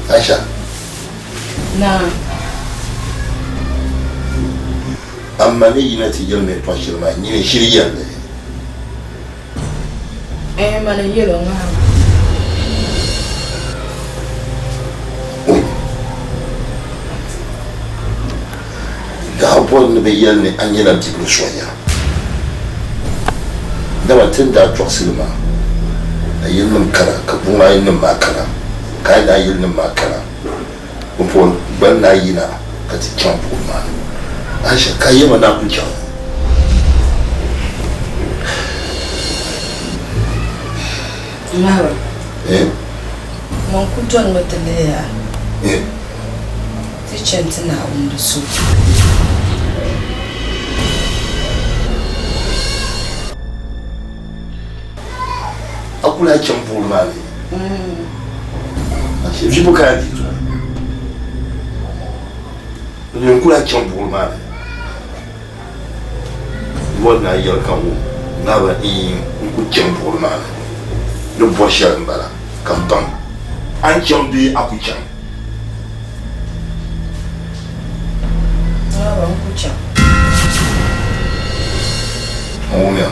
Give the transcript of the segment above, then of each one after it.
Aisha. Naa. A ma ni yina ti yɛli ma yɛtɔɣ shɛli maa, nyini n-shiri yɛli li. Ɛɛn, mani n-yɛl o ŋahima. Oi! Daa bɔri ni bɛ yɛli ni a nyɛla bibili sonya. Dama ti ni daa tɔɣisi li maa, a yilinim kana, ka buŋ a yilinim maa kana, ka a yi naai yilinim maa kana, pumpɔŋɔ gba ni naai yina ka ti chaŋ buɣim maa ni. Aisha, ka a yɛma naa kul chaŋ? Ŋahiri. Eh? Man ku dɔnimi ti lihi a. Eh? Ti chani ti Naawuni di so. A ku lahi chaŋ buɣili maa ni? Vi bo ka a di zuɣu? N ku lahi chaŋ buɣili maa ni. Bɔri ni a yɛli ka wum Naaba iin n ku chaŋ buɣili maa ni. Ni bɔri shɛli m-bala ka m baŋ a ni chaŋ bee a ku chaŋ. Naaba n ku chaŋ. N wumya.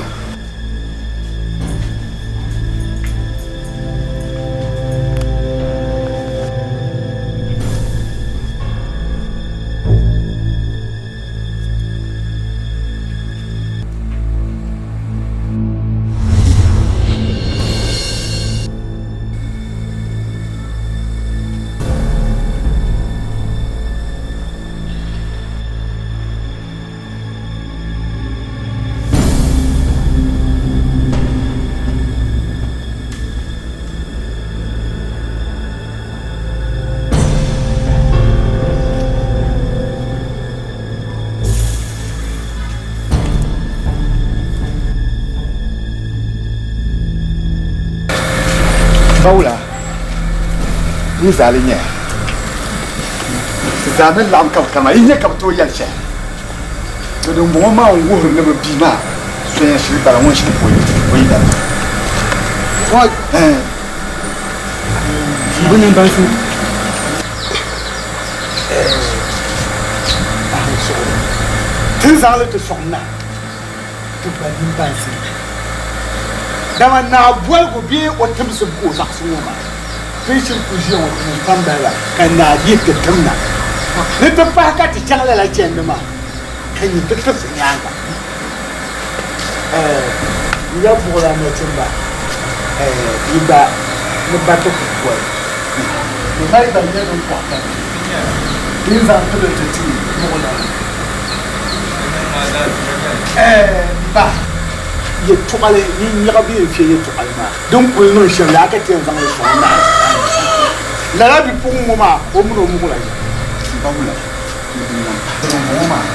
Bawula n zaa li nyɛya ti zaa ni laɣim ka bi kana yi nya ka bi tooi yɛli shɛli to din bɔŋɔ maa n wuhiri ni bi bia maa soya shiri bala ŋun shiri ka o yidana maa. Bɛ niŋ baŋsim. Ti ni zaŋ li ti sɔŋ na ti gba niŋ baŋsim. Dama naa boligu bee o timsim ka o zaɣisi ŋɔ maa, ti ni shiri kul ʒiya ŋɔ ti niŋ kpambaliba ka naa yihi ti tim na ni ti pahi ka ti chaŋ lala chandi maa ka nyin ti tirisi nyaaŋa. N ya buɣila nachimba yi gba ni ba ti ku boli. Bɛ mali ban nyɛ bɛn kɔhi ka di ni zaŋ tibili ti ti muɣila m ba yɛtɔɣili ninnyaɣa bee n-fiɛ yɛtɔɣili maa din kul niŋ shɛm laa ka ti yɛn zaŋ li sɔŋ naai. Lala bipuɣiŋ ŋɔ maa o min o muɣila yɛm. Ni din lan pahi dimbɔŋɔ maa,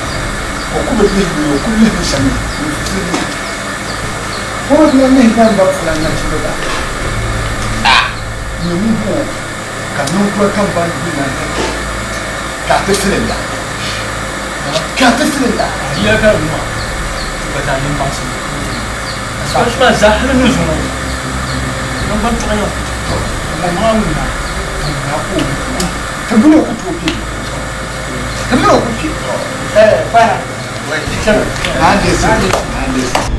o ku bi lihi ni o ku lihi ni shɛm n-filiya. O mi bi lan lihi ban ba pula nachimba gba. A nyɛ ŋun bɔŋɔ ka ninkura kam ban yina n-ti ka a ti filinda, ka a ti filinda. Bia ka di maa ti gba zaa nini baŋsim especially maa zaa hali ni zuŋɔ naŋgban tɔɣa nyɛ ŋɔ maa ŋuna ka ŋuna ka o bi maa. Ti mini o ku tooi kpe. Ti mini o ku kpe. Eh, baya. Chana. Naan deesi.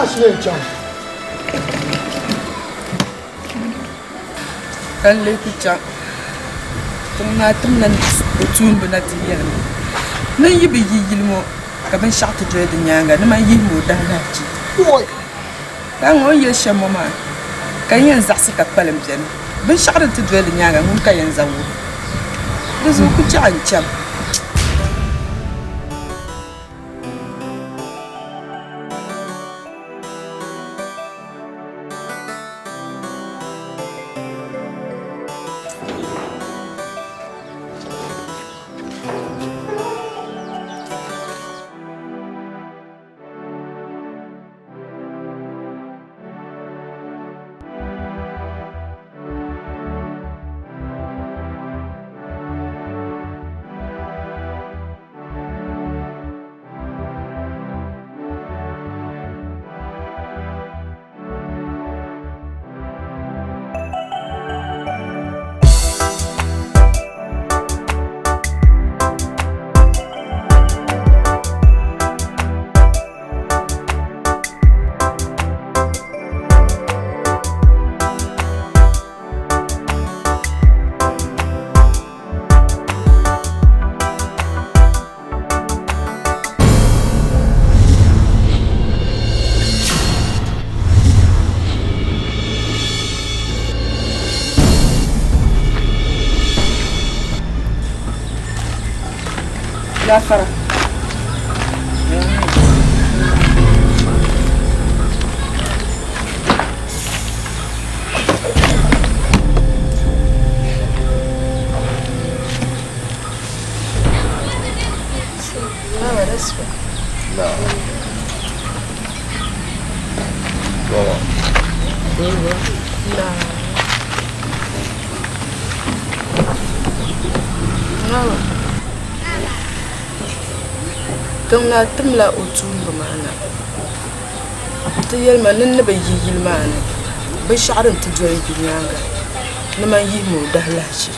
maa shili n chaŋ. Ka n lee ku chaŋ tiŋ naa timla o tuumba na ti yɛli ma, Ni n yi bi yi yili ŋɔ ka binshɛɣu ti doli di nyaaŋa ni man yihim o daalahichi. Ka ŋ o ni yɛli shɛm ŋɔ maa, ka n yɛn zaɣisi ka kpalim beni. Binshɛɣu din ti doli di nyaaŋa ŋuni ka yɛn zaŋ wuhi. Di zuɣu ku chɛɣu n-cham. Gafara. Tiŋ naa timla o tuumba maa na nti yɛli ma ni n ni bi yi yili maa ni binshɛɣu din ti doli di nyaaŋa ni man yihim o dahilahichi.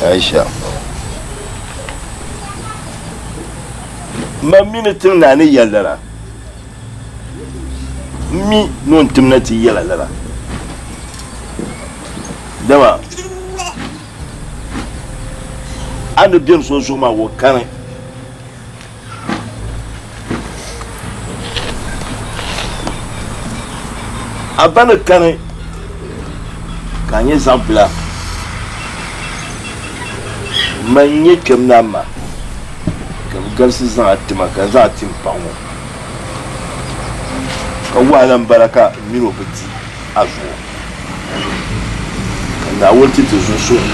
Aisha Ma mi ni tiŋ naa ni yɛli lala m mi ni o ni tim na ti yɛla lala dama a ni beni so zuɣu maa o kani A ba ni kani ka a nyɛ zaɣ bila, man n-nyɛ kpɛm ni a ma, ka bɛ galisi zaŋ a ti ma, ka n zaŋ a ti m paɣ ŋɔ. Ka wahala m-bala ka m min o bi di a zuɣu, ka Naawuni ti ti zuɣusuŋ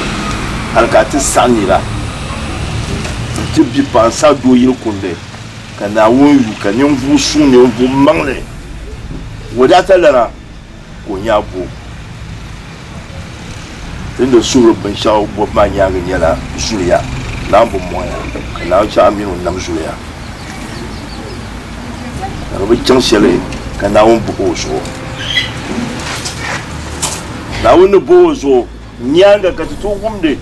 hal ka a ti saɣi nira nti bi paɣ n-saɣi doo yili kundi, ka Naawuni yu ka ninvuɣ suŋ ninvuɣ maŋli wadaata lana ka o nya a bo. Ti ni suhiri binshɛɣu bɔbu maa nyaaŋa nyɛla zuliya. Naawuni bi mɔŋya ka Naawuni chɛ a min o nam zuliya. Ka di bi chaŋ shɛli ka Naawuni buɣi o zuɣu. Naawuni ni buɣi o zuɣu nyaaŋa ka ti tooi wumdi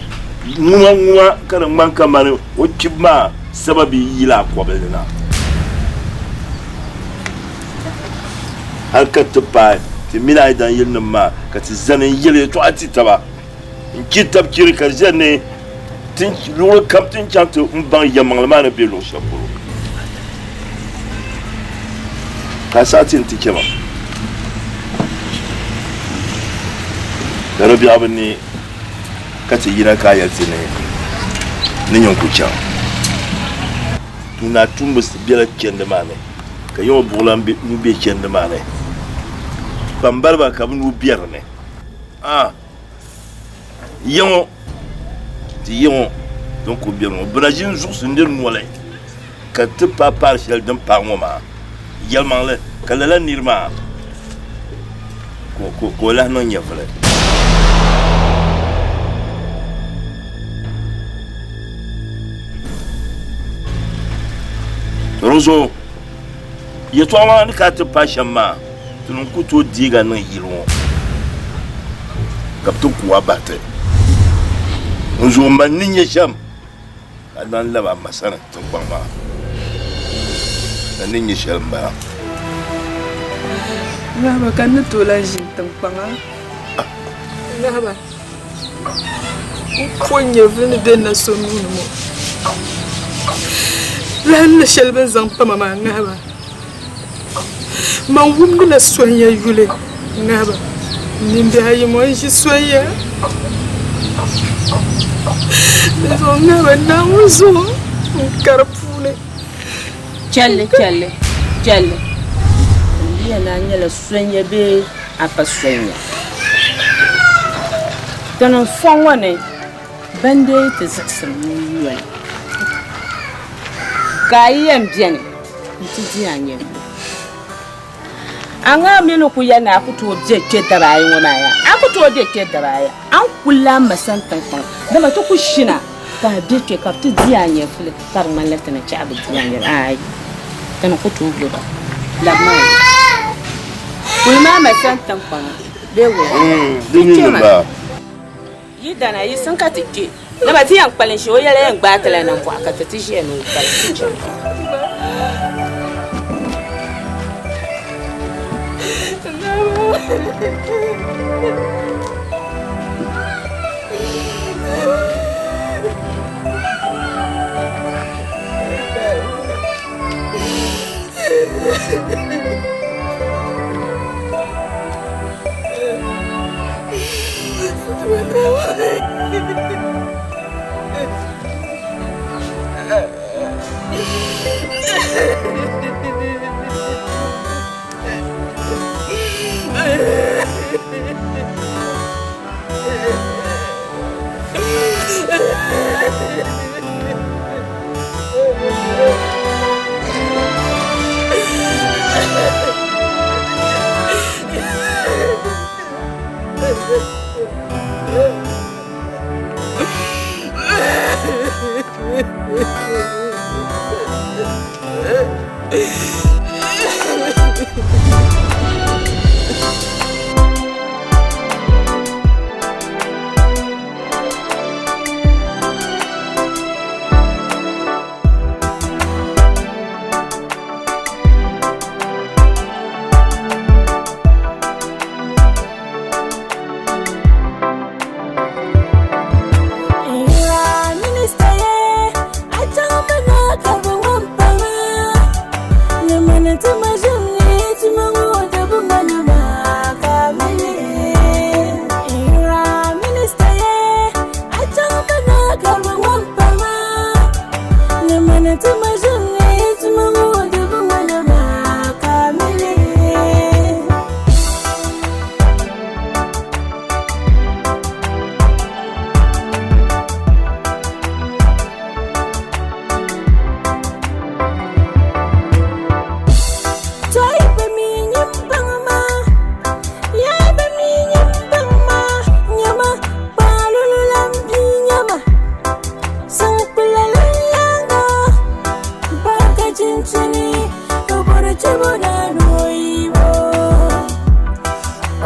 ŋuma ŋuma ka di ŋmani kamani o kpibu maa sababi yila a kɔbili ni na. Hal ka ti paai ti mini a yidan yilinim maa ka ti zani n-yɛli yɛtɔɣa ti taba n-chiri tab chiri ka di ʒiya ni luɣili kam ti ni chaŋ ti baŋ yɛlimaŋli maa ni be luɣ shɛli polo. Ka a saɣi ti ni ti chɛ ma. Ka di biɛɣu bi neei ka ti yina ka a yɛli ti ni ni nyin ku chaŋ. Tuuna tumbu bela chandi maa ni, ka yiŋɔ buɣilan nuu be chandi maa ni. Kpambaliba ka bɛ nuu be di ni. Ah! Yiŋɔ, ti yiŋɔ din kuli beni ŋɔ, bɛ na ʒi n-zuɣusi nir noli ka ti paai paari shɛli din paai ŋɔ maa. Yɛlimaŋli, ka lala nir maa ka o lahi niŋ nyɛvili. Dinzuɣu yɛtɔɣa maa ni ka a ti paai shɛm maa, ti ni ku tooi deeg a niŋ yili ŋɔ ka bɛ ti ku a bahi ti. N zo m ma ni nyɛ shɛm, ka a lan lab a ma sani tiŋkpaŋ maa na ni nyɛ shɛli m-bala. Ŋahiba ka n ni tooi lan ʒini tiŋkpaŋa. Ŋahiba, m po n nyɛvili ni be na so nuu ni ŋɔ. Lahinli shɛli bɛ ni zaŋ pa ma maa ŋahiba. Man wumdila sonya yuli ŋahiba. M mini bihi ayi ŋɔ n-ʒi sonya. Dinzuɣu ŋahiba Naawuni zuɣu n-kari puuni. Chɛlli, chɛlli, chɛlli. M bia ni a nyɛla sonya bee a pa sonya? Ti niŋ fɔŋ ŋɔ ni ban deei ti ziɣisim nuu yoli, ka a yi yɛn beni nti di a nyɛvili. A ŋa mi ni ku yɛli ni a ku tooi be kpe daba ayi ŋɔ maa ya? A ku tooi be kpe daba ayi, a ni kul lan ma sani tiŋkpaŋ, dama ti ku shina ka a be kpe ka bɛ ti di a nyɛvili ka di ŋmanila ti ni chaɣi bɛ di a nyɛvili. Aai, ti ni ku tooi bo ba. Labimi a ya. Kulimi a ma sani tiŋkpaŋ bee wula? Di mi ni m-bala. Yi dana, yi siŋ ka ti kpe. Dama ti yɛn kpalim shee, o yɛla yɛn gbaai ti la nambɔɣu ka ti ti ʒiya ni o kpalim ti chana.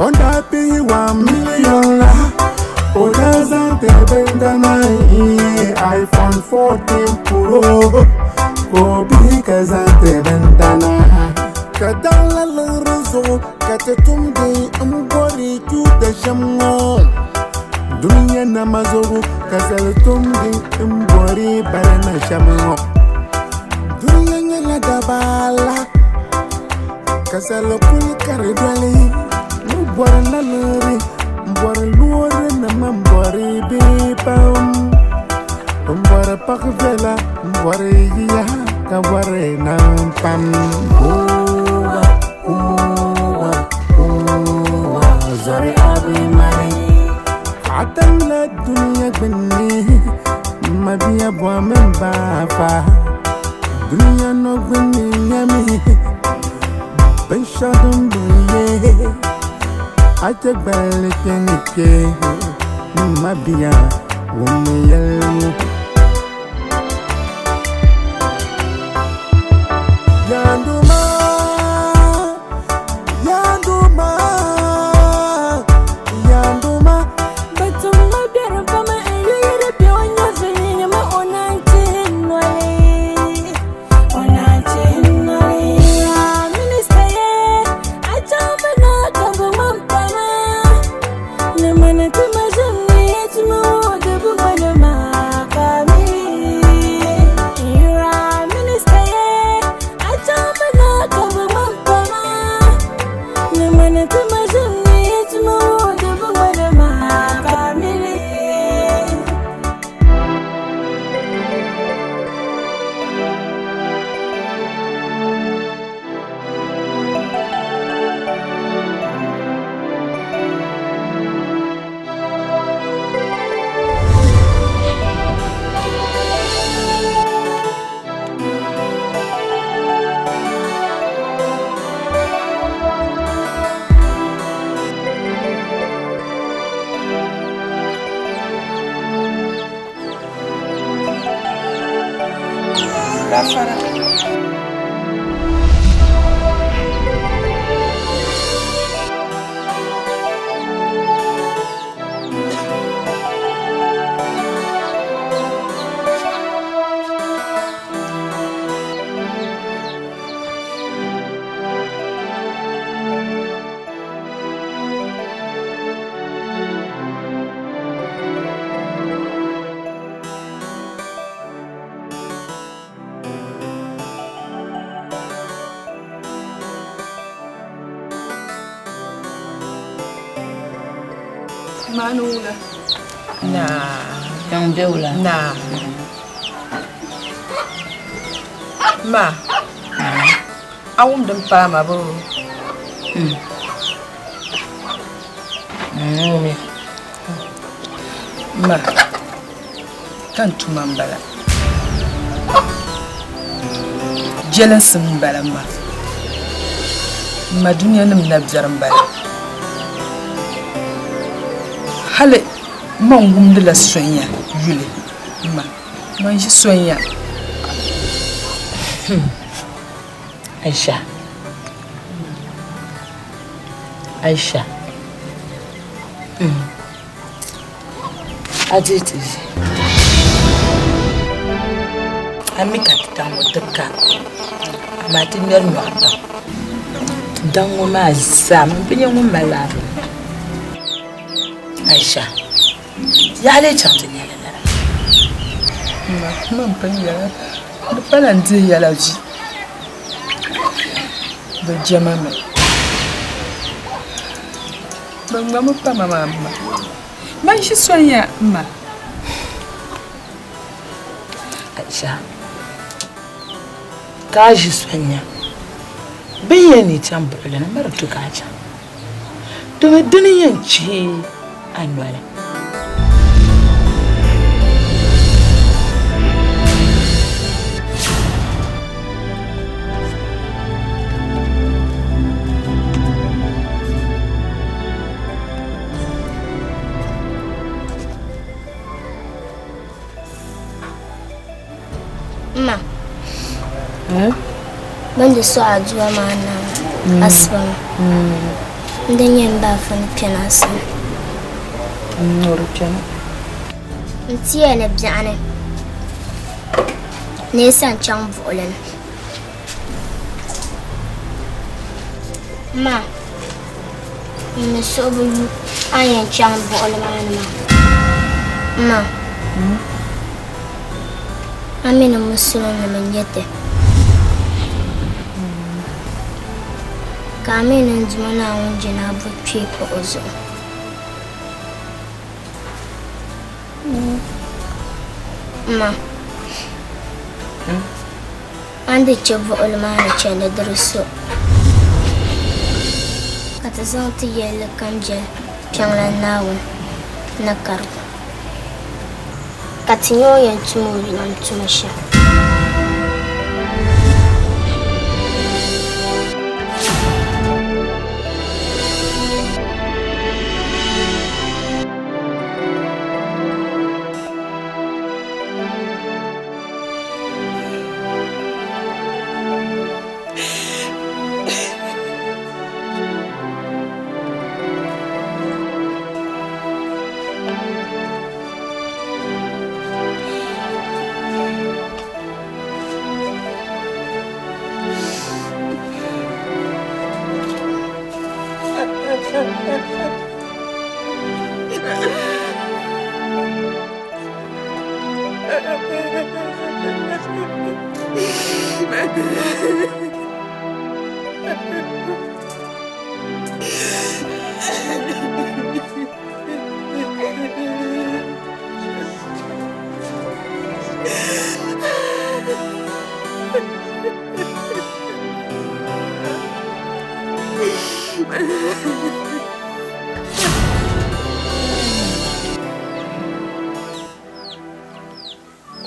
O daa pihi 1 million la, o daa zaŋ ti bindana iPhone 14 Pro, ka o bihi ka zaŋ ti bindana. Ka daŋla liɣiri zuɣu ka ti tumdi m-bɔri tuuta shɛm ŋɔ. Dunia nama zuɣu ka sali tumdi m-bɔri barina shɛm ŋɔ. Dunia nyɛla dabaala ka sali kuli kari doli. N bɔri la liɣiri, m bɔri loorinima, m bɔri bihi pam. M bɔri paɣ viɛla, m bɔri yiya ka bɔri nam pam. Oowa, oowa, oowa, zɔri a bi mali. A tamla dunia gbunni, m mabia bɔmi m ba fa. Dunia nɔ gbunni nyami binshɛɣu din bi ye. A chɛ gballi kpe ni kpe, m mabia wummi yɛlli ŋɔ. Yanduma, Yanduma, Yanduma. Bɛ tum ma biɛri pam n-yuyiri bɛ Maani wula. Naa. Kpiɔŋ be wula. Naa. Ma. A wum din paai ma boo? N wumya. Ma, ka n tuma m-bala. Jɛlinsi m-bala ma. Ma dunianim nabiɛri m-bala. Hali man wumdila sonya yuli ma. Man ʒi sonya. Aisha. Aisha. A dii ti ʒi. A mi ka ti daŋ ŋɔ ti ka, amaa ti ŋmɛri nyɔɣu pam. Ti daŋ ŋɔ maa zaa man bi nya ŋun mali laafee. Aisha, yaha lee chaŋ ti nyɛli lala? Ma, man pun yɛla, di pala n dihi ya la vi. Bɛ jɛma mi. Bɛ ŋmami pa ma maa m ma. Man ʒi sonya m ma. Aisha, ka a ʒi sonya, bɛ ni yɛn ni chaŋ buɣili ni miri tu ka a chaŋ. Domi dini yɛn chihi a noli. Ma, bɛ ni di suhi aduwa maa naai asiba maa, n di nyɛ m ba Afa ni kpɛna a sani. O di kpɛna. N tiya ni biɛɣuni neesa n-chaŋ buɣili ni. Ma, m mi suhu bi yu a ni yɛn chaŋ buɣili maa ni maa. Ma, a mi ni musulinima n-nyɛ ti, ka a mi ni n Duuma Naawuni je ni a bo kpee pa o zuɣu. Ma, a ni di chɛ buɣili maa ni chandi di di so, ka ti zaŋ ti yɛlli kam jɛli Kpiɔŋlan Naawuni ni karigu, ka ti nya o yɛn tum o nam tuma shɛm.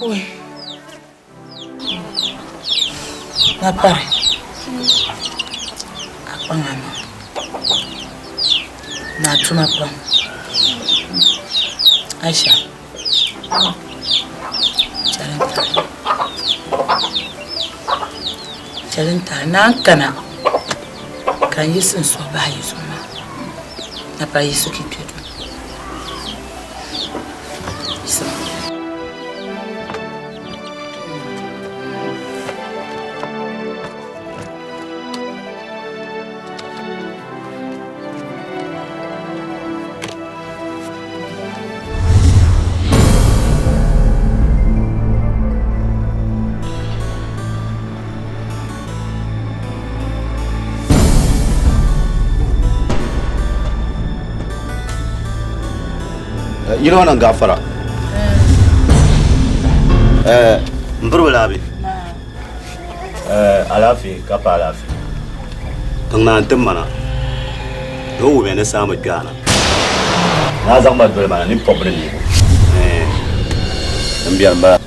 Oi. Napari. A kpaŋa maa. Ni a tuma pam. Aisha. Chɛli n-tahi. Chɛli n-tahi. Naan kana ka n yiɣisi n suhu bahi yi zuɣu maa. Napari yiɣisi ka yi kpe duu. Yili ŋɔ niŋ gaafara. M biribi laabi. Alaafee ka pa alaafee. Tiŋ naa n-tim ma na ni o wumiya ni saami kpe a na. Ni a zaŋ ma doli ma na ni m pɔbi ni neebu. Din biɛri m-bala.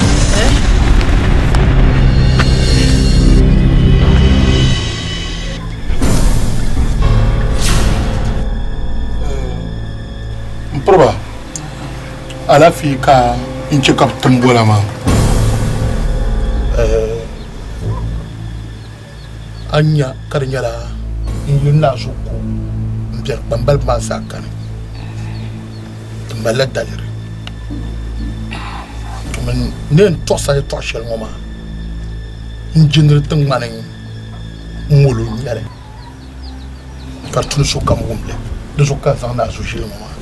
M piriba, alaafee ka n chɛ ka bɛ tim gola maa. A ni nya ka di nyɛla n yuli naa zuɣu ko m-biɛri kpambaliba maa zaa kani. Di malila daliri. Domin n ni yɛn tɔɣisi a yɛtɔɣ shɛli ŋɔ maa, n jindiri ti ŋmani ŋolo n-nyɛ li, ka di tu ni sokam wum li. Di zuɣu ka n zaŋ naa zuɣu ʒili ŋɔ maa.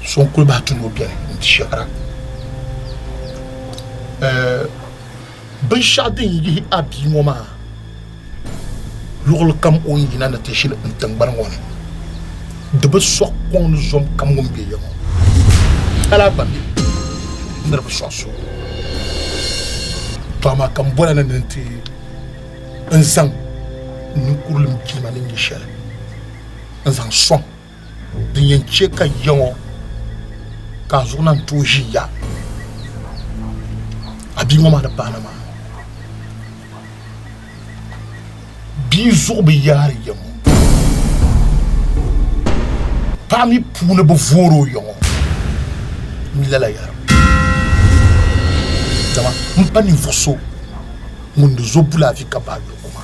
So n-kuli bahi tu ni o beni n-di shɛhira. Binshɛɣu din yihi a bia ŋɔ maa luɣili kam o ni yina ni ti ʒili n tiŋgbani ŋɔ ni, di bi sɔɣi kɔŋ ni zom kam ŋun be ya ŋɔ. Hal a gba mi ni di bi sɔɣi so. Tɔ amaa ka m bɔla ni ni nti n zaŋ n ninkurilim jilima ni nyɛ shɛli n-zaŋ sɔŋ din yɛn chɛ ka ya ŋɔ ka a zuɣu na n-tooi ʒi ya a bia ŋɔ maa ni paana maa. Bia zuɣu bi yaari ya ŋɔ, paɣa mi puuni bi voori o ya ŋɔ. M mi lala yɛrimi dama m pa ninvuɣ so ŋun ni zo bulaafi ka baai yuli kuma.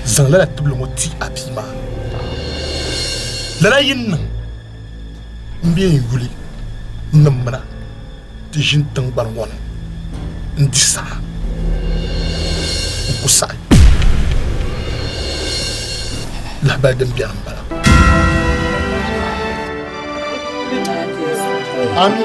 Zaŋ lala tibili ŋɔ ti a bia maa. Lala yi niŋ m-be n yuli n-niŋ mina ti ʒini tiŋgbani ŋɔ ni n-di saha n-ku saɣi lahibali din beni m-bala. Ami.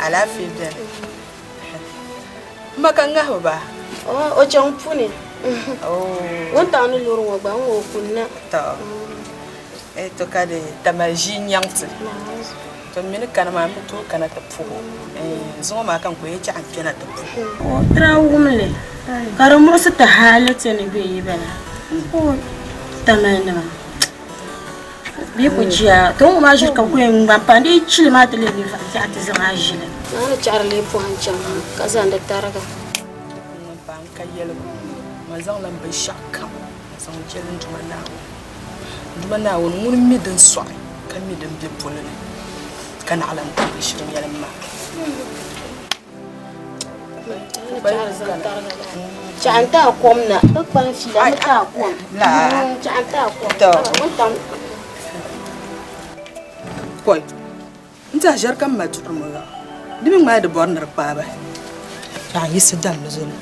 Alaafee beni. M ma ka ŋahibu ba? O chaŋ puni. Wuntaŋ ni luri ŋɔ gba n-ŋɔ o kunna. Tɔ! To ka di Tamale ʒii nyaŋ ti. To m mi ni kana maa m bi tooi kana ti puhi o. Zuŋɔ maa ka n kuli yɛn chaɣ n kpɛna ti puhi o. O ti daa wum li ka di muɣisi ti hali ti ni be yi bala. Tamale nima. Bɛ yi ku chiya, ti ŋɔ maa ʒiri ka bɛ ku yɛn ŋma m-pahi di yi chili maa ti leei ninvuɣ biɛɣu ti zaŋ a ʒili. Naa ni chaɣiri lee pɔhim chaŋ ha ka zaŋ di tariga. Ŋun paai n-ka yɛligu, ma zaŋla m binshɛɣu kam n-zaŋ jɛli n Duuma Naawuni. N Duuma Naawuni ŋuni m-mi din sɔɣi ka mi din be polo ni, ka naɣila n puuni shiri nyɛli m ma. Chaɣ n-ti a kom na, ti kpalim fiila ni ti a kom. Chaɣ n-ti a kom. Kɔi, n tiɛha ʒiɛri ka m ma duɣiri ŋɔ yaɣa. Di mi ŋmaai di bɔri ni di kpaai bahi. Paɣa n-yiɣisi damdi zoli.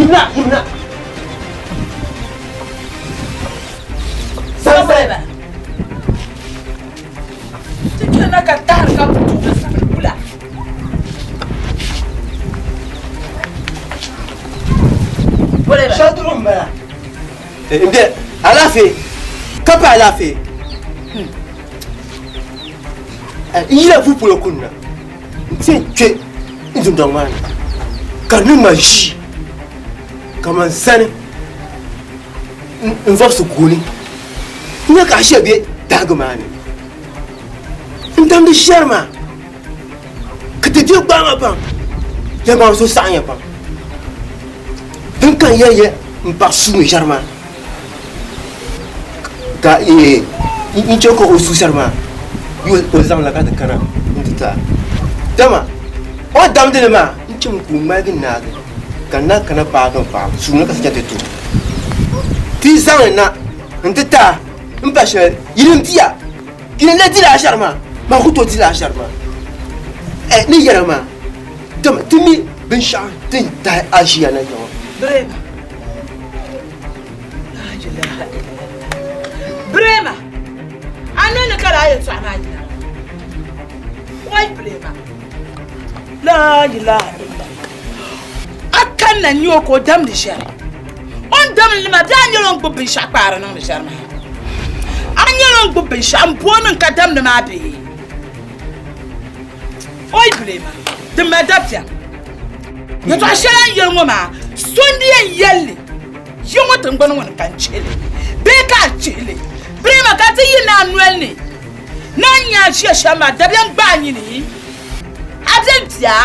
Yimna, yimna. Sani. Ti kpɛrina ka tahiri ka bi tuhi sabili kula. Shɛduru m-bala. N be alaafee ka pa alaafee. N yila vuu polo kunna nti yɛn kpe n dundɔŋ maa ni ka di niŋ ma ʒii ka man zani n vɔbisi gooni n-nya ka a shia be dahigu maa ni n damdi shɛri maa ka ti dihi gbaai ma pam yɛli maa so saɣim ya pam din ka n yɛn yɛ m paɣa suumi ʒɛri maa ka n chɛ ka o su shɛri maa yi o zaŋla ka ti kana n ti ti a dama o ni damdi li maa n chɛmi ka o ŋmaligi naagi ka n na kana paagi n paɣa suumi ka ti chɛ ti to ti zaŋli na n ti ti a n pa shɛli yili n diya Yili n lee dila a shɛri maa, maa ku tooi dila a shɛri maa. Ɛ ni yɛra maa, dama ti mi binshɛɣu din tahi a ʒiya na yaŋɔ. Birema. La ilaha illallah. Birema. A ni ni ka laa yɛltɔɣa maa yina. Wai Birema. La ilaha illallah. A kanna n-nyɛ o ka o damdi shɛli. O ni damdi li maa, bee a nyɛla o ni gbubi binshɛɣu kpaari niŋdi shɛli maa? A nyɛla o ni gbubi binshɛɣu m-booni n ka damdi maa bee? O yi bili ma, di mali dabiɛm. Yɛtɔɣ shɛli a ni yɛli ŋɔ maa, so n-di yɛn yɛli li ya ŋɔ tiŋgbani ŋɔ ni ka n chihi li bee ka a chihi li. Birima ka ti yi ni a noli ni ni a ni nya a ʒiya shɛm maa, dabiɛm gbaai a nini. A be bia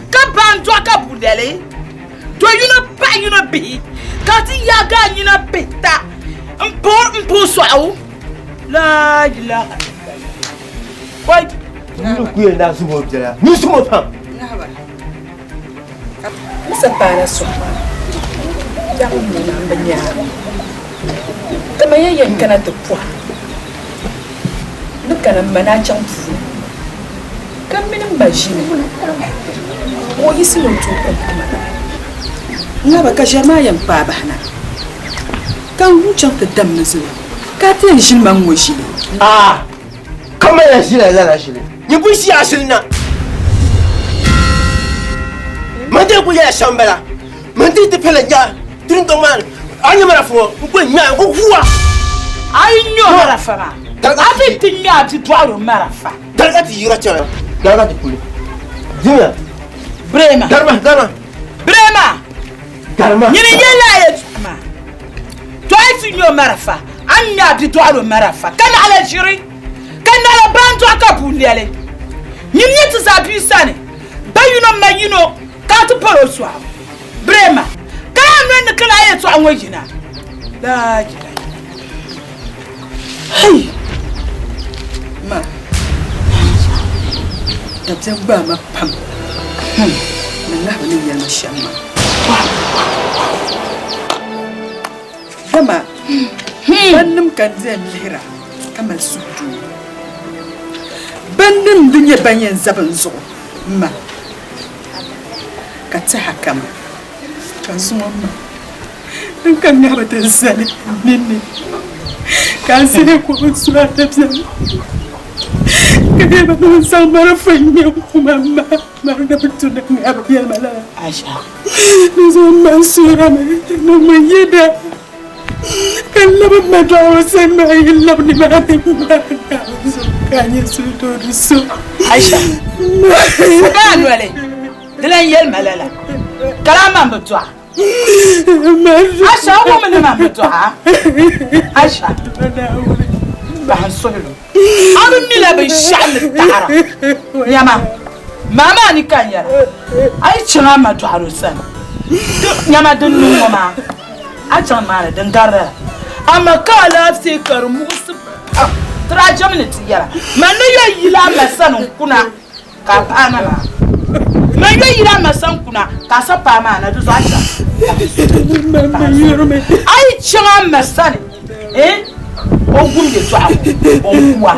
ka ba n-dɔɣi ka bu lɛli, do yino paɣ yino bihi, ka ti yaagi a nyina pihita m-pooi sɔɣu. Laa ilaha illallah. Wai! N ni ku yɛn daa zuŋ o biɛla, nyin suŋ o pam. Musa paana sɔɣu maa, biɛɣu m-bɔŋɔ m bi nya a. Dama ya yɛn kana ti pɔha ni kana m ma ni a chaŋ puuni, ka m mini m ba ʒini ka o yiɣisi ni o tooi kom ti ma. N-ŋaba ka ʒiɛri maa yɛn kpaai bahi na, ka n guui chaŋ ti dam ni zuli, ka a ti yɛn ʒili ma ŋ-ŋɔ ʒili. Aa! Ka ma yɛn ʒila lala ʒili. Nyin pun ʒi a ʒili na. Man dii kuli yɛla shɛm m-bala. Man dii ti pala nya dundɔŋ maa ni. A nya marafa ŋɔ, n kuli nya n ku huwa. A yi nya o marafa maa, a ti ti nya a bidɔɣiro marafa. Dariga ti yira chana, dariga ti kuli. Dimiya. Birema. Garima, garima. Birema. Garima. Nyini n-yɛli a yɛltɔɣa maa. To a yi ti nya o marafa, a ni nya a bidɔɣiro marafa ka naɣila ʒiri, ka naɣila baandɔɣu ka bua lɛli. Nyini n-nyɛ ti zaa bia sani, ba yino ma yino ka a ti pari o sɔɣu. Birema, ka a noli ni ka lala yɛltɔɣa ŋɔ yina. Laa ilaha Hei! Ma, dabiɛm gbaai ma pam ni ŋahibu ni yɛli ma shɛm maa. Dama bannim ka n di yɛn lihira ka mali suhudoo. Bannim n-di nyɛ ban yɛn zabi n zuɣu m ma, ka tɛha kama ka zuŋɔ m ma. Din ka ŋahiba ti zali ninni ka a zali kom n-su a dabiɛm ka yɛli ma ni n zaŋ marafa ŋme n-kuma m ma mari ni bi tu ni ŋahiba yɛli ma lala. Di zuɣu m ma n suhirimi ni ŋun yɛda ka n labi m ma dɔɣiri o sani maa yi labi nimaani m ma Naawuni zuɣu ka a nyɛ suhudoo di so. Aisha, o daa noli di lan yɛli ma lala ka daa man bi dɔɣi. Aisha o mi ni man bi dɔɣi Aisha bahi n suhilo a bi mila binshɛɣu ni taɣara nyama maa maa ni ka n yɛra a yi chaŋ a ma dɔɣiri o sani nyama din niŋ ŋɔ maa a chaŋ maa ni din gari lala amaa ka alaafee ka di muɣisi pam ti daa jɛmi ni ti yɛra man ni yɛn yila a ma sani n kuna Ka a paai na maa, man yo yili a ma sani kuna ka a sa paai maa na, di zuɣu a chaŋ. A yi chaŋ a ma sani, eh, o gum yɛtɔɣa ŋɔ, o ni ku a.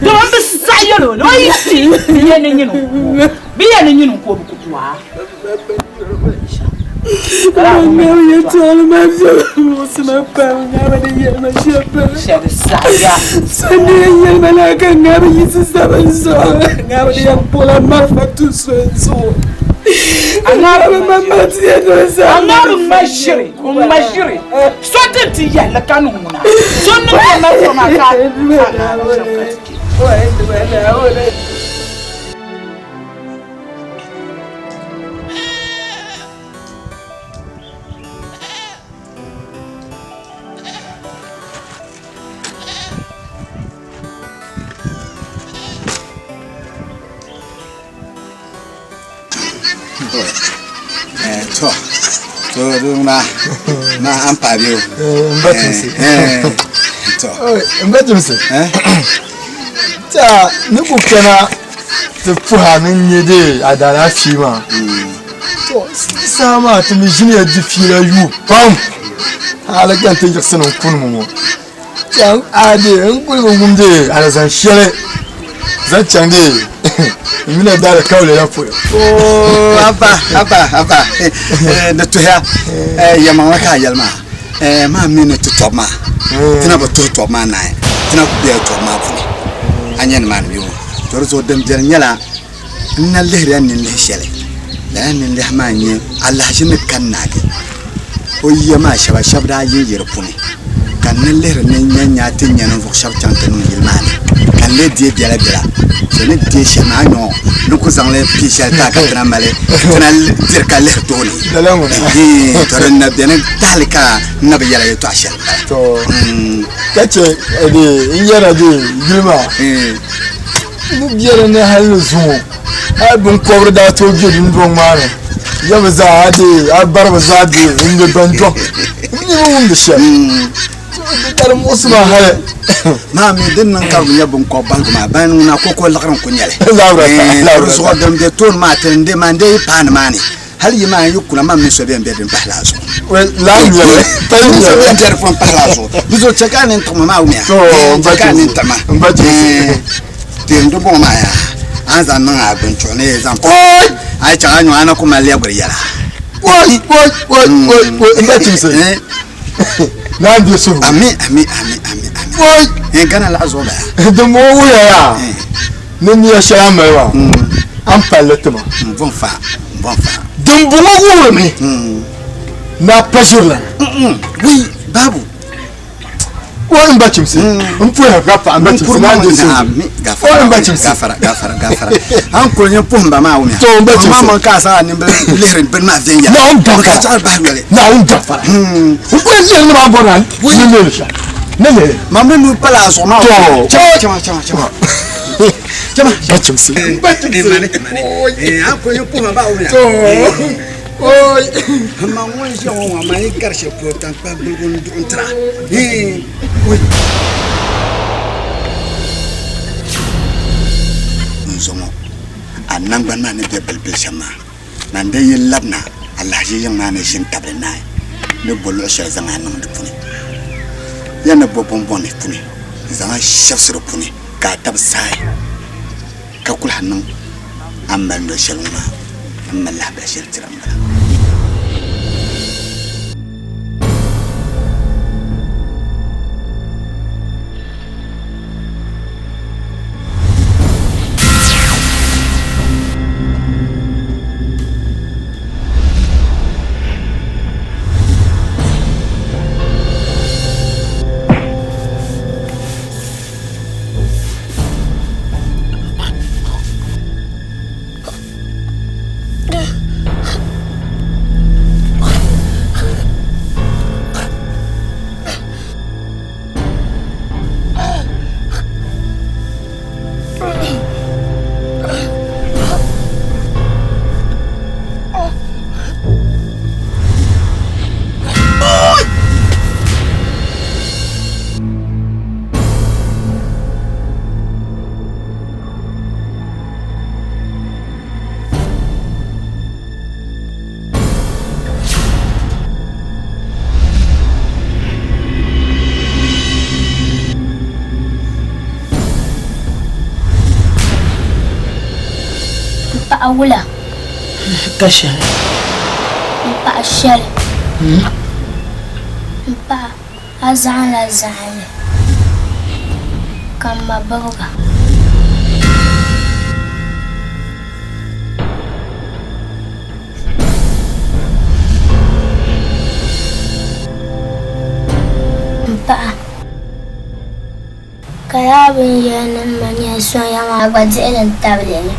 Dama m bi saɣi yɛl o ni o yi kpi, bɛ yɛn ni nyini n-ku o. Bɛ yɛn ni nyini n-ku o, bɛ ku ku a. Ŋabi yɛltɔɣali maa viɛla muɣisi ma pam ŋabi ni yɛli ma shɛm pala. So ni yɛn yɛli ma laa ka ŋabi yiɣisi zaba n zuɣu ŋabi ni yɛn kpuɣila marafa tu so n zuɣu. Ŋabi ma ma ti yɛn niŋ zaa. Ŋabi ŋma ʒiri ŋma ʒiri so ti ti yɛlli ka niŋ ŋuna so niŋ o marafa maa ka ŋabi shɛm ka ti chɛ. To to na na an paɣa bɛ n ba tumsi to n ba tumsi ta ni ku kana ti puha ni nyɛ de a daalaafee maa to di saha maa ti mi ʒiniya di fiila yuui pam hali ka n ti yiɣisi ni n kuni mi ŋɔ a de n kuli bi wum de alizan shɛli zaŋ chaŋ de n mini a daalikauli la polo abba abba abba di tuhiya yɛlimaŋli ka a yɛli maa maa mi ni ti tɔbu maa ti na bi tuhi tɔbu maa naai ti na ku bela tɔbu maa puuni a nya nimaani bee ŋɔ to di zuɣu din beni nyɛla n na lihiriya ninlihi shɛli lala ninlihi maa n-nyɛ alahichi ni ka naagi o yiya maa shɛba shɛba daa yinyi di puuni ka n ni lihiri ni n nya nya ti nya ninvuɣ shɛba chaŋ ti niŋ yili maa ni ka n lee deei biɛlabiɛla so ni deei shɛli maa nyɔ ni ku zaŋ li pii shɛli ti a ka ti na mali ti na diri ka lihiri tooni to din na beni tahili ka n na bi yɛla yɛtɔɣ shɛli To ka chɛ n yɛra de yili maa ni biɛri ni hali ni zuŋɔ hali binkɔbiri daa tooi bɛ dundɔŋ maa ni ya bi zaa de a bari bi zaa de n nyɛ ban dɔŋ n ni bi wumdi shɛli di ka di muɣisi ma hali maa mi din niŋ ka bi nyɛ binkɔb baligu maa ban ŋuna koko liɣiri n ku nyɛli di zuɣu din bɛ tooni maa ti n de maa n de yi paai nimaani hali yi maa yi kuna man mini so bɛn be din pahi laa zuɣu. Laa nyɛli pali nyɛli. So bɛn be di puuni pahi laa zuɣu. Di zuɣu chɛ ka a nini tiɣi ma maa wumiya. Chɛ ka a nini tiɣi ma. Teem di bɔŋɔ maa yaa a ni zaŋ niŋ a gbunchuɣu ni zaŋ pahi a yi chaŋ a nyɔŋ a na ku mali lɛbigiri yɛla. Oi oi oi oi oi n ba chimsi. Naa n-di suhu. Ami ami ami ami ami. Oi. Gana laɣa zuɣu bala. Di bɔŋɔ wuhiya yaa. Ni nia shɛli a mali maa, a ni pali li ti ma. Dimbɔŋɔ wuhirimi ni a pa ʒirilana. O n ba chimsi, n puhiya ka paɣa n ba chimsi ni a ni deei suhu. O n ba chimsi. To n ba chimsi. Naawuni gafara. Naawuni gafara. N kuli yɛli ni maa bɔri na ni lihiri shɛm. Ni lihiri. To. Bachimsi. N zuŋɔ a naŋgbani maa ni be bilibili shɛm maa man di yi labina alahiʒi yiŋ maa ni ʒini tabili naai ni bo luɣ shɛli zaŋ a niŋ di puuni. Ya ni bo bumbɔŋ ni puuni n-zaŋ a shɛbisi di puuni ka a tabi saai ka kul a niŋ a ni mali nol shɛli ŋɔ maa n mali lahabali shɛli tira m-bala. M paɣa wula? Ka shɛli. M paɣa shɛli. M paɣa, a zaŋla zahinli ka m ma bibiga. M paɣa, ka lala binyɛra nim ma nyɛla sonya maa gba dihili n-tabili li.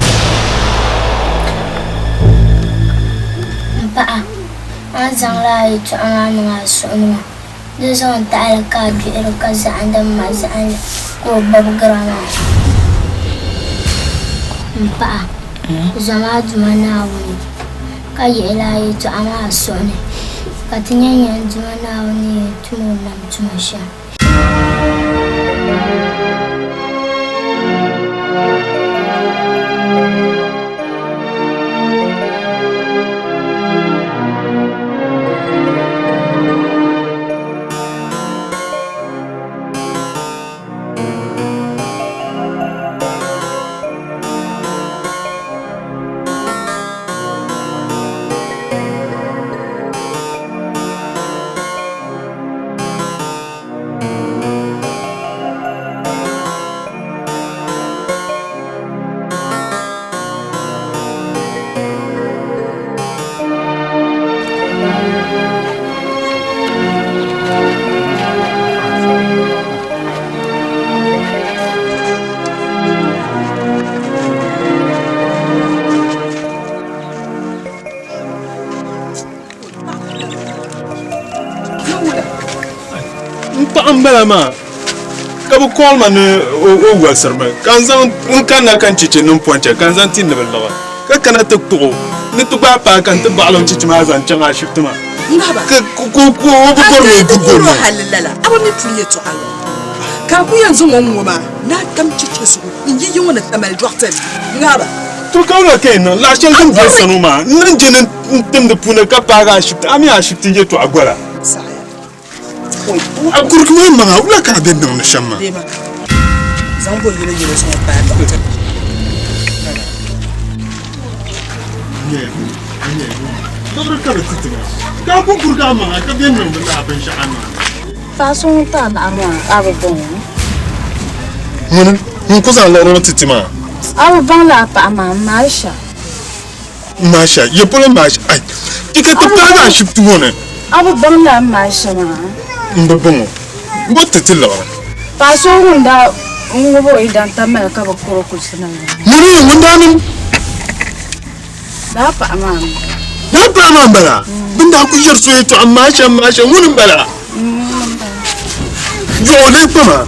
M paɣa, a ni zaŋ lala yɛtɔɣa maa niŋ a suhu ni maa, di zuɣu n-taɣi li ka a gbihiri ka zahindi m ma zahindi ka o gbibigira maa. M paɣa, zom a Duuma Naawuni ka yihi lala yɛtɔɣa maa a suhu ni, ka ti nya nyani Duuma Naawuni ni yɛn tum o nam tuma shɛm. N paɣa n bala maa ka bi call ma ni o wolisirimi ka n zaŋ n kanna ka n cheche niŋ pɔnchɛ ka n zaŋ ti ni bi liɣi ka kana ti kpuɣi o ni ti gbaai paai ka n ti baɣali o cheche maa zaŋ chaŋ ashibiti maa ka o bi bɔri ni o du goli maa. Hali lala a bi mi puli yɛltɔɣa lɔ ka a ku yɛn zaŋ o ni ŋɔ maa ni a tam cheche zuɣu n yi yi ŋɔ ni Tamale dɔɣitɛ ni ŋaaba. To ka wula ka yi niŋ laɣ shɛli din be sani ŋɔ maa n niŋ je ni n tim di puuni ka paagi ashibiti a mi ashibiti yɛltɔɣa gola. A kurigi maa maŋa wula ka a bɛ niŋdi shɛm maa? Liɣiri ka bɛ ti ti maa ka a ku kurigi a maŋa ka bɛ niŋdi lala binshɛɣu a niŋ. Paɣa so ŋun taai laɣiri maa a bi baŋ o? Ŋuni ŋun ku zaŋ liɣiri ŋɔ ti ti maa? A bi baŋ lala paɣa maa, m Aisha. Maasha, ya polo Maasha, ai, ti ka ti paagi ashibiti ŋɔ ni. A bi baŋ lala Maasha maa? M bi baŋ o. Bɔ ti ti liɣiri? Paɣa so ŋun daa ŋub o yidan Tamale ka bɛ kuri o kulisi ni la. Ŋuni ŋun daa niŋ? Lala paɣa maa m-bala. Lala paɣa maa m-bala? Bɛ ni daa kuli yɛri so yɛltɔɣa Maasha, Maasha, ŋuni m-bala? Yɔɣu lee kpa maa.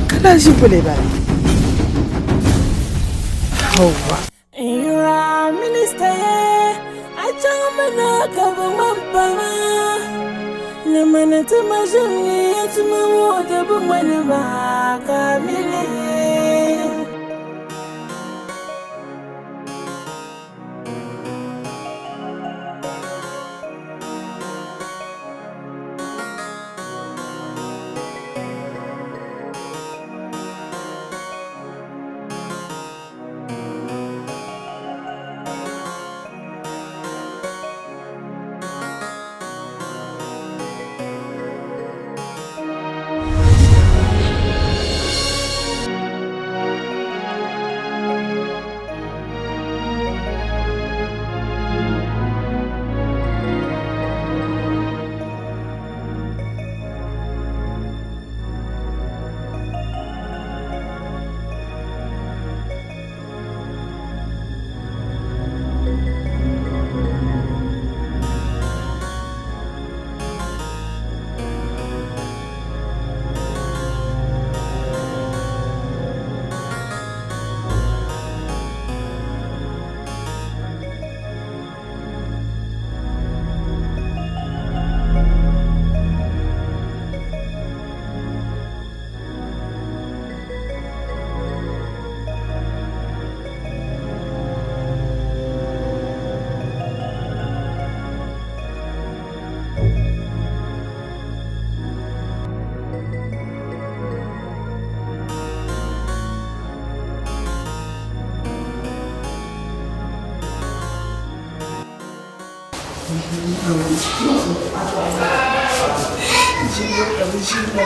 Kana ʒi bole bala. Hauwa. N minista ye a chaŋ mi na ka bi ŋmani paŋa ni mini ti ma ʒim ni ya tuma ŋɔ di bi ŋmani ba ka a mi li. Ʒini ka bɛ ʒini ma.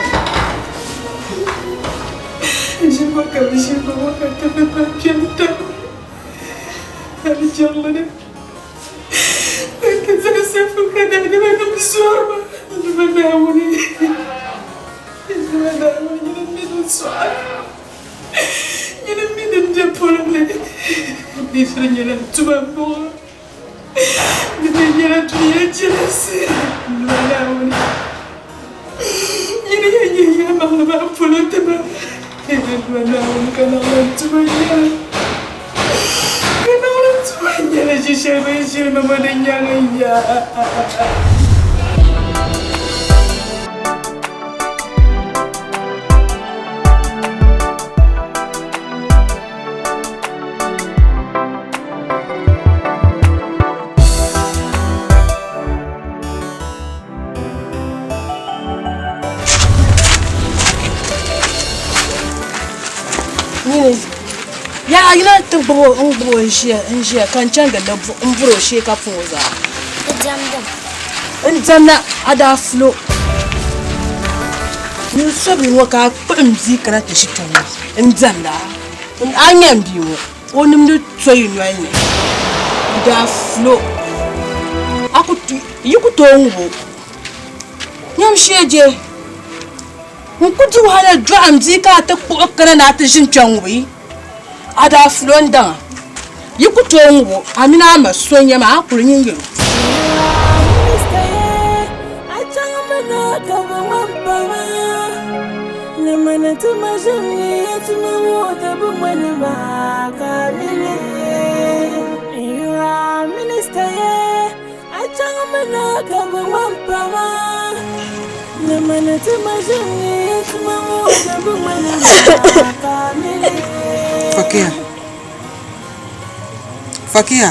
Ʒini ka bɛ ʒini ma ŋɔ ka ti bi pa kpɛm tam. Hali jiŋli ni. Ka zaŋ safu ka daadama nim zɔri ma. Duuma Naawuni. Duuma Naawuni nyini m-mi din sɔɣi. Nyini m-mi din be polo ni. Di shiri nyɛla tuma m-bɔŋɔ. Di mi nyɛla dunia jɛlinsi. Duuma Naawuni. Nyini yɛn nyɛ yɛlimaŋli maa polo ti ma. Duuma Naawuni ka naɣila n tuma n-nyɛli. Ka naɣila n tuma n-nyɛli ʒi shɛli bɛ ni ʒiri ma ŋɔ di nyaŋ n yaa. Nyini yaa yina ti gbubi o n gbubi o n ʒiya n ʒiya ka n chɛni gindi n buri o shee ka puŋ o zaa n diɛmda a daa fulo n sobili ŋɔ ka a kpuɣi n bia kana ti ʒi kpɛ ŋɔ n diɛmda a nyɛ n bia ŋɔ o nimdi toyi noli ni n daa fulo yi ku tooi ŋubi o nyam shee je n ku di wahala dɔɣi n bia ka a ti kpuɣi kana ni a ti ʒini kpɛ ŋubi a daa fulo n daŋa yi ku tooi ŋubi o a mini a ma so n nyɛ maa a kuli nyin yɛl o. Fakiya Fakiya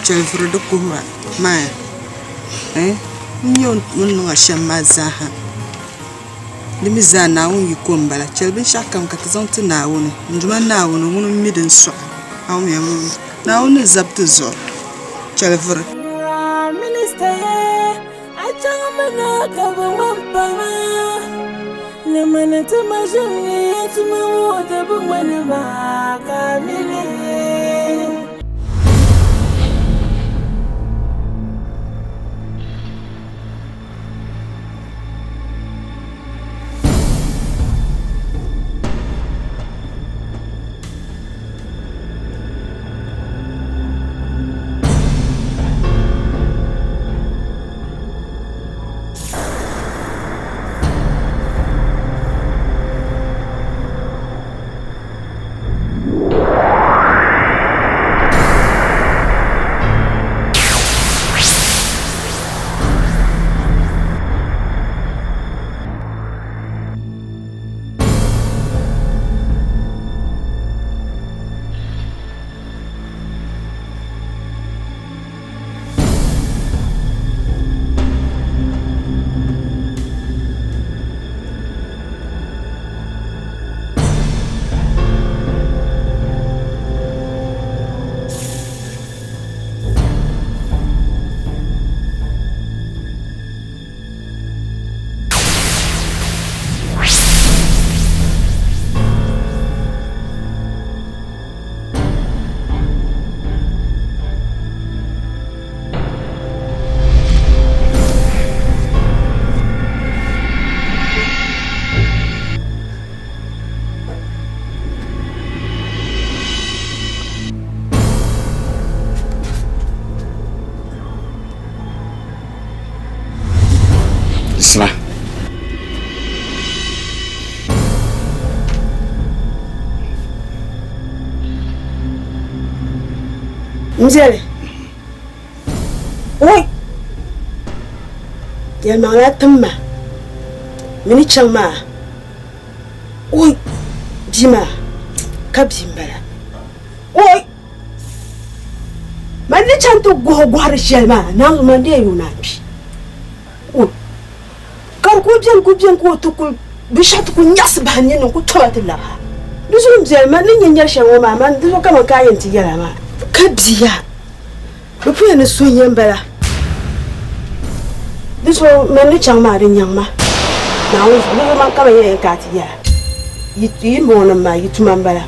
chɛli vuri di kuhura maaya n nyɛ o ni niŋ a shɛm maa zaaha di mi zaa Naawuni yiko n bala chɛli binshaɣu kam ka ti zaŋ ti Naawuni n Duuma Naawuni ŋuni n mi din sɔɣi Naawuni ni zabi ti zuɣu chɛli vuri. Sima. N biɛli oi yɛlimaŋli a tim ma mi ni chaŋ maa oi bia maa ka bia m-bala oi Man ni chaŋ ti gɔhi gɔhiri shɛli maa, Naawuni man dee yuun naan kpi. O ka di kul beni kul beni ka o ti kul binshɛɣu ti kul nyaɣisi bahi n nini ni n-kul tɔba ti labi ha. Di zuɣu m biɛli, man ni nya nyari shɛli ŋɔ maa, man di zuɣu kaman ka a yɛn ti yɛl a maa. Ka bia! Bɛ puya ni so n-yɛn bala. Di zuɣu man ni chaŋ maa di nyaŋ ma. Naawuni zuɣu, di zuɣu man ka ba yɛn ka a ti yɛra. Yi yi bɔŋɔnim maa, yi tuma m-bala.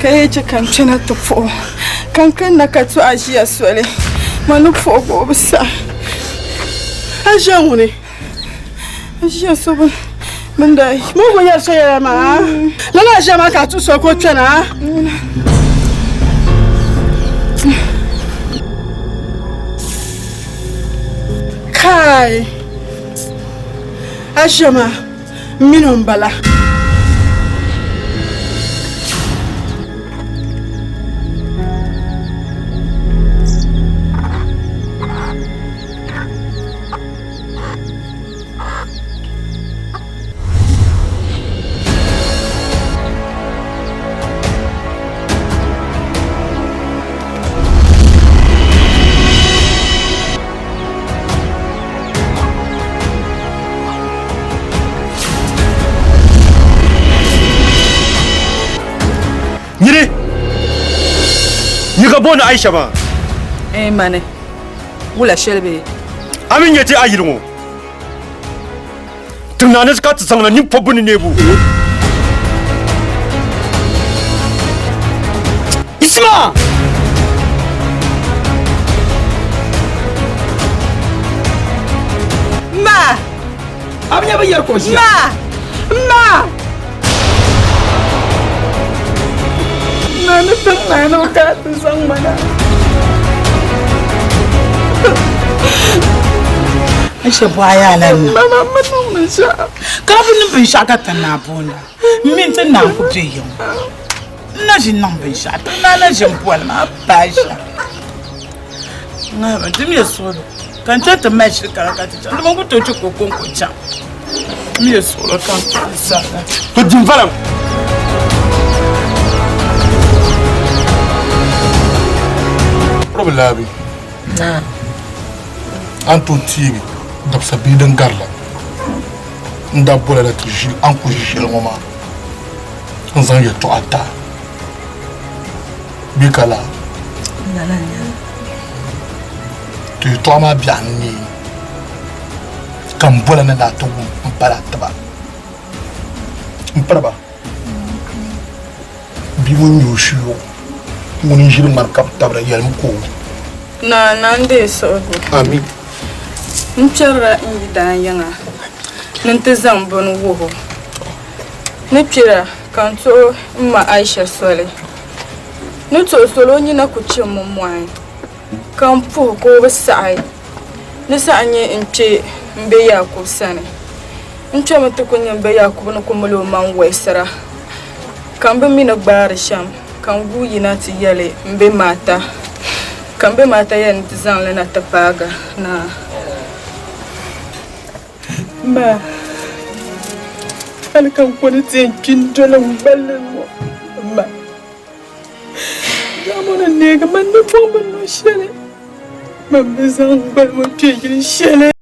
Ka yi chɛ ka n kpɛna ti puhi o, ka n kanna ka to a ʒiya soli, ma ni puhi o ka o bi saɣi. A ʒiya ŋuni? A ʒiya so bini daa yi. Mo ku yɛri so yɛla maa, lala a ʒiya maa ka a tuhi soli ka o kpɛna. Kai! A ʒiya maa m mini o m-bala. Nyini! Nyi ka booni Aisha maa? Ee mani, wula shɛli bee? A mi nyɛ ti a yili ŋɔ tiŋ naa ni ka ti zaŋ na nini pɔbbu ni neebu. Isma! Ma! A bi nya bi yɛri ka o ʒiya. Ma! Ma! Ma ni tiŋ naa ni o ka ti zaŋ ma na. Aisha bɔha yaa la niŋ. Mama, m bi niŋ binshɛɣu. Ka a bi niŋ binshɛɣu ka ti naa booni a. M mi ti naa n-ku be yiŋ. N na ʒi niŋ binshɛɣu. Ti naa na ʒi m-boli ma, a pa Aisha. Ŋahima, dimiya suɣulo ka n chaŋ ti mali shili kara ka ti chaŋ. Dama n ku tooi chɛ ka o kɔŋko chaŋ. Dimiya suɣulo ka n chaŋ sani. To di n-valim. Robi laabi. A ni tooi teegi dabisa bihi din gari la n daa bola la ti ʒili a ni ku ʒi shɛli ŋɔ maa n-zaŋ yɛtɔɣa ti a bee ka laa? To yɛtɔɣa maa biɛɣu n-neei ka m bola ni ni a ti wum m-pali a tiba m-piri ba. Bia ŋun nyɛ o shuyuɣu ŋuni n-ʒiri ŋmani ka bɛ tabira yɛlimi ka o wum. Naa, naa n-deei suhigu. Ami. N kpɛrila n yidaan yiŋa ni n ti zaŋ bini wuh o. Ni kpɛra ka n tuhi m ma Aisha soli. Ni tuhi soli o nina ku chimmi mɔhi ka m puhi ka o bi saɣi. Di saha n-nyɛ n kpe m-be Yaakubu sani. N kpɛmi ti ku nya m ba Yaakubu ni ku mali o maŋ wɔlisira, ka m bi mi ni gbaari shɛm, ka n guui yina ti yɛli m be Maata, ka m be Maata yɛli ni ti zaŋ li na ti paagi naa. Ma, hali ka n ko ni ti yɛn kpi n-doli n gballi ŋɔ, ma, biɛɣu ŋɔ ni neegi ma n ni bɔŋ bi niŋ shɛli, man bi zaŋ n gbali ŋɔ kpe yili shɛli.